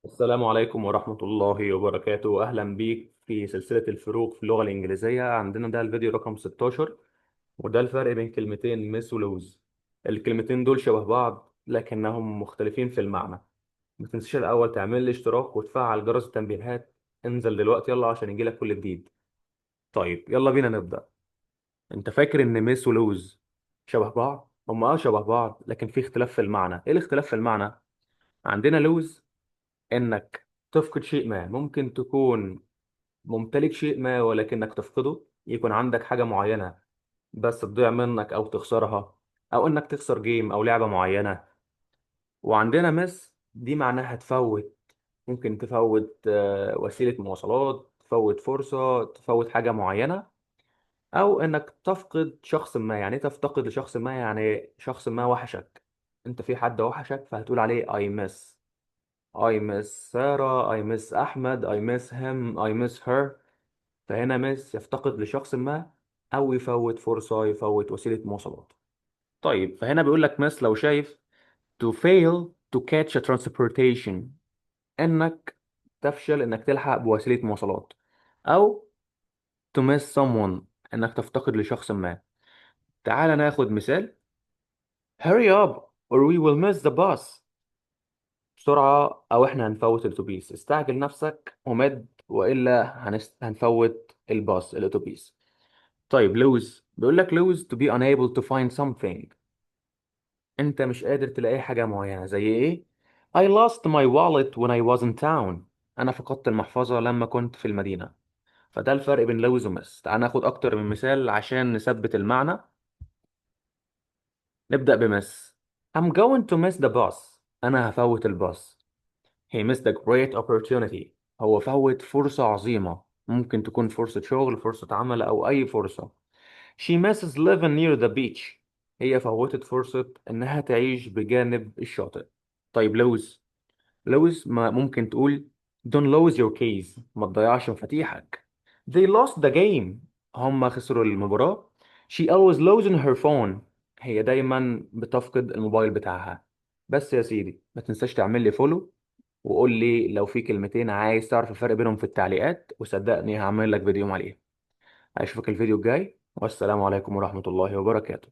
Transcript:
السلام عليكم ورحمة الله وبركاته. أهلا بيك في سلسلة الفروق في اللغة الإنجليزية. عندنا ده الفيديو رقم 16، وده الفرق بين كلمتين miss و lose. الكلمتين دول شبه بعض لكنهم مختلفين في المعنى. ما تنساش الأول تعمل لي اشتراك وتفعل جرس التنبيهات. انزل دلوقتي يلا عشان يجيلك كل جديد. طيب يلا بينا نبدأ. انت فاكر ان miss و lose شبه بعض؟ هم شبه بعض لكن في اختلاف في المعنى. ايه الاختلاف في المعنى؟ عندنا lose انك تفقد شيء ما، ممكن تكون ممتلك شيء ما ولكنك تفقده، يكون عندك حاجة معينة بس تضيع منك او تخسرها، او انك تخسر game او لعبة معينة. وعندنا miss دي معناها تفوت، ممكن تفوت وسيلة مواصلات، تفوت فرصة، تفوت حاجة معينة، او انك تفقد شخص ما. يعني ايه تفتقد لشخص ما؟ يعني شخص ما وحشك، انت في حد وحشك فهتقول عليه I miss. I miss سارة، I miss أحمد، I miss him، I miss her. فهنا miss يفتقد لشخص ما أو يفوت فرصة، يفوت وسيلة مواصلات. طيب فهنا بيقول لك miss لو شايف to fail to catch a transportation، إنك تفشل إنك تلحق بوسيلة مواصلات، أو to miss someone، إنك تفتقد لشخص ما. تعال ناخد مثال. Hurry up or we will miss the bus. بسرعة أو إحنا هنفوت الأتوبيس. استعجل نفسك ومد وإلا هنفوت الباص الأتوبيس. طيب lose، بيقول لك lose to be unable to find something، أنت مش قادر تلاقي حاجة معينة. زي إيه؟ I lost my wallet when I was in town. أنا فقدت المحفظة لما كنت في المدينة. فده الفرق بين lose و miss. تعال ناخد أكتر من مثال عشان نثبت المعنى. نبدأ ب miss. I'm going to miss the bus. أنا هفوت الباص. He missed a great opportunity. هو فوت فرصة عظيمة، ممكن تكون فرصة شغل، فرصة عمل، أو أي فرصة. She misses living near the beach. هي فوتت فرصة إنها تعيش بجانب الشاطئ. طيب lose، lose ما ممكن تقول don't lose your keys، ما تضيعش مفاتيحك. They lost the game. هم خسروا المباراة. She always losing her phone. هي دايما بتفقد الموبايل بتاعها. بس يا سيدي ما تنساش تعمل لي follow، وقول لي لو في كلمتين عايز تعرف الفرق بينهم في التعليقات، وصدقني هعمل لك فيديو عليها. اشوفك الفيديو الجاي، والسلام عليكم ورحمة الله وبركاته.